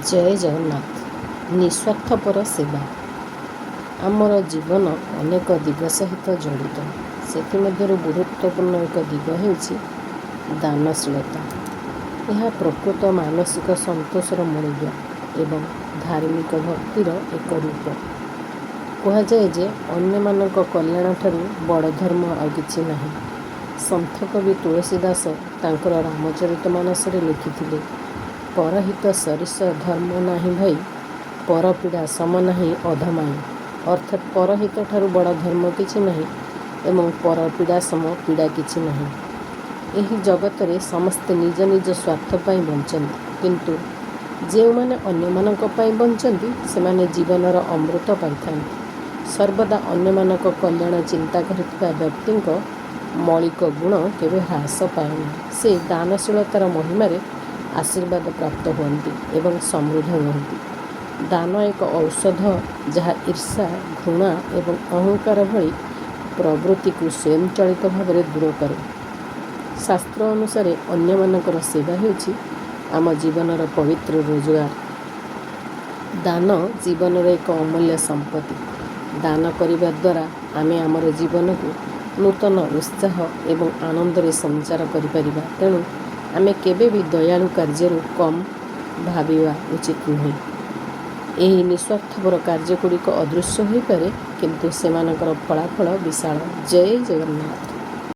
ଜୟ ଜଗନ୍ନାଥ। ନିସ୍ୱାର୍ଥପର ସେବା। ଆମର ଜୀବନ ଅନେକ ଦିଗ ସହିତ ଜଡ଼ିତ। ସେଥିମଧ୍ୟରୁ ଗୁରୁତ୍ୱପୂର୍ଣ୍ଣ ଏକ ଦିଗ ହେଉଛି ଦାନଶୀଳତା। ଏହା ପ୍ରକୃତ ମାନସିକ ସନ୍ତୋଷର ମୂଳଦୁଆ ଏବଂ ଧାର୍ମିକ ଭକ୍ତିର ଏକ ରୂପ। କୁହାଯାଏ ଯେ ଅନ୍ୟମାନଙ୍କ କଲ୍ୟାଣଠାରୁ ବଡ଼ ଧର୍ମ ଆଉ କିଛି ନାହିଁ। ସନ୍ଥ କବି ତୁଳସୀ ଦାସ ତାଙ୍କର ରାମଚରିତମାନସରେ ଲେଖିଥିଲେ, ପରହିତ ସରିଷ ଧର୍ମ ନାହିଁ ଭାଇ, ପରପୀଡ଼ା ସମ ନାହିଁ ଅଧମାଇ। ଅର୍ଥାତ୍ ପରହିତଠାରୁ ବଡ଼ ଧର୍ମ କିଛି ନାହିଁ ଏବଂ ପରପୀଡ଼ା ସମ ପୀଡ଼ା କିଛି ନାହିଁ। ଏହି ଜଗତରେ ସମସ୍ତେ ନିଜ ନିଜ ସ୍ୱାର୍ଥ ପାଇଁ ବଞ୍ଚନ୍ତି, କିନ୍ତୁ ଯେଉଁମାନେ ଅନ୍ୟମାନଙ୍କ ପାଇଁ ବଞ୍ଚନ୍ତି, ସେମାନେ ଜୀବନର ଅମୃତ ପାଇଥାନ୍ତି। ସର୍ବଦା ଅନ୍ୟମାନଙ୍କ କଲ୍ୟାଣ ଚିନ୍ତା କରୁଥିବା ବ୍ୟକ୍ତିଙ୍କ ମୌଳିକ ଗୁଣ କେବେ ହ୍ରାସ ପାଏ ନାହିଁ। ସେ ଦାନଶୀଳତାର ମହିମାରେ ଆଶୀର୍ବାଦ ପ୍ରାପ୍ତ ହୁଅନ୍ତି ଏବଂ ସମୃଦ୍ଧ ରୁହନ୍ତି। ଦାନ ଏକ ଔଷଧ ଯାହା ଈର୍ଷା, ଘୃଣା ଏବଂ ଅହଙ୍କାର ଭଳି ପ୍ରବୃତ୍ତିକୁ ସ୍ୱୟଂଚାଳିତ ଭାବରେ ଦୂର କରେ। ଶାସ୍ତ୍ର ଅନୁସାରେ ଅନ୍ୟମାନଙ୍କର ସେବା ହେଉଛି ଆମ ଜୀବନର ପବିତ୍ର ରୋଜଗାର। ଦାନ ଜୀବନର ଏକ ଅମୂଲ୍ୟ ସମ୍ପତ୍ତି। ଦାନ କରିବା ଦ୍ୱାରା ଆମେ ଆମର ଜୀବନକୁ ନୂତନ ଉତ୍ସାହ ଏବଂ ଆନନ୍ଦରେ ସଞ୍ଚାର କରିପାରିବା। ତେଣୁ ଆମେ କେବେ ବି ଦୟାଳୁ କାର୍ଯ୍ୟରୁ କମ୍ ଭାବିବା ଉଚିତ ନୁହେଁ। ଏହି ନିସ୍ୱାର୍ଥପର କାର୍ଯ୍ୟଗୁଡ଼ିକ ଅଦୃଶ୍ୟ ହୋଇପାରେ, କିନ୍ତୁ ସେମାନଙ୍କର ଫଳାଫଳ ବିଶାଳ। ଜୟ ଜଗନ୍ନାଥ।